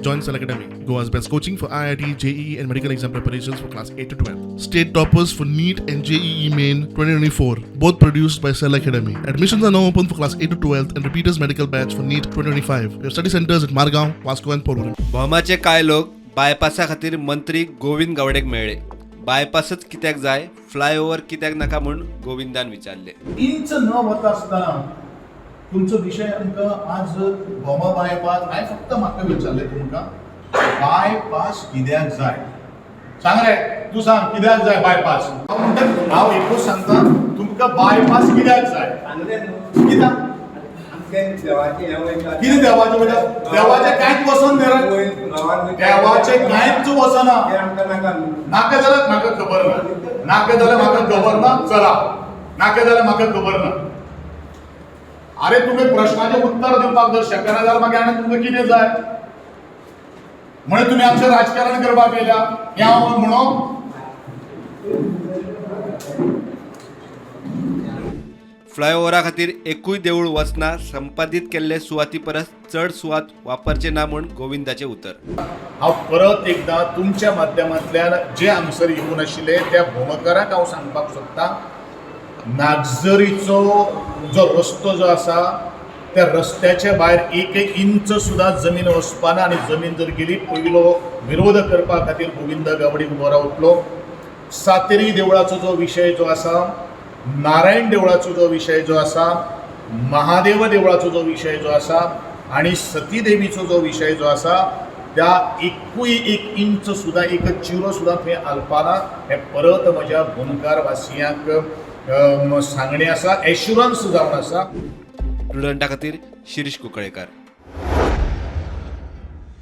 Join Cell Academy, Goa's best coaching for IIT, JEE, and medical exam preparations for class 8 to 12. State toppers for NEET and JEE Main 2024, both produced by Cell Academy. Admissions are now open for class 8 to 12 and repeaters medical batch for NEET 2025. We have study centers at Margaon, Vasco, and Porvorim. भोमाचे कांय लोक बायपासा खातीर मंत्री गोविंद गावडेक मेळ्ळे. बायपासच कित्याक जाय, flyover कित्याक नाका म्हूण गोविंदान विचारले. इंच न वता आसतना तुमचो विशय आमकां आज भोमा बायपास. हांवें फक्त म्हाका विचारलें तुमकां, बायपास कित्याक जाय? सांग रे, तूं सांग, कित्याक जाय बायपास? हांव म्हणटा, हांव एकूच सांगता तुमकां, बायपास कित्याक जाय? कित्याक? कितें देवाचें वयता? देवाचें कांयच वचोन न्ही रे, देवाचें कांयच वचना. नाका जाल्यार म्हाका खबर ना, नाका जाल्यार म्हाका खबर ना. चला, नाका जाल्यार म्हाका खबर ना. अरे, तुमी प्रश्नाचें उत्तर दिवपाक जर शकना जाल्यार मागीर आनी तुमकां कितें जाय? म्हणून तुमी आमचें राजकारण करपाक येयल्या हें हांव म्हणून. फ्लायओव्हरा खातीर एकूय देवूळ वचना. संपादीत केल्ले सुवाती परस चड सुवात वापरचे ना म्हूण गोविंदाचें उतर. हांव परत एकदां तुमच्या माध्यमांतल्यान जे हांगसर येवन आशिल्ले त्या भोमकारांक हांव सांगपाक सोदतां, नागझरीचो जो रस्तो जो आसा, त्या रस्त्याच्या भायर एक एक इंच सुद्दां जमीन वचपाना आनी जमीन जर गेली, पयलो विरोध करपा खातीर गोविंद गावडे उबो रावतलो. सातेरी देवळाचो जो विशय जो आसा, नारायण देवळाचो जो विशय जो आसा, महादेव देवळाचो जो विशय जो आसा आनी सती देवीचो जो विशय जो आसा, त्या एकूय एक इंच सुद्दां, एक चिरो सुद्दां थंय हालपाना, हें परत म्हज्या भोमकार वासियांक सांगणें आसा, एश्युरन्स जावन आसा. प्रुडंटा खातीर शिरीष कुंकळेकर.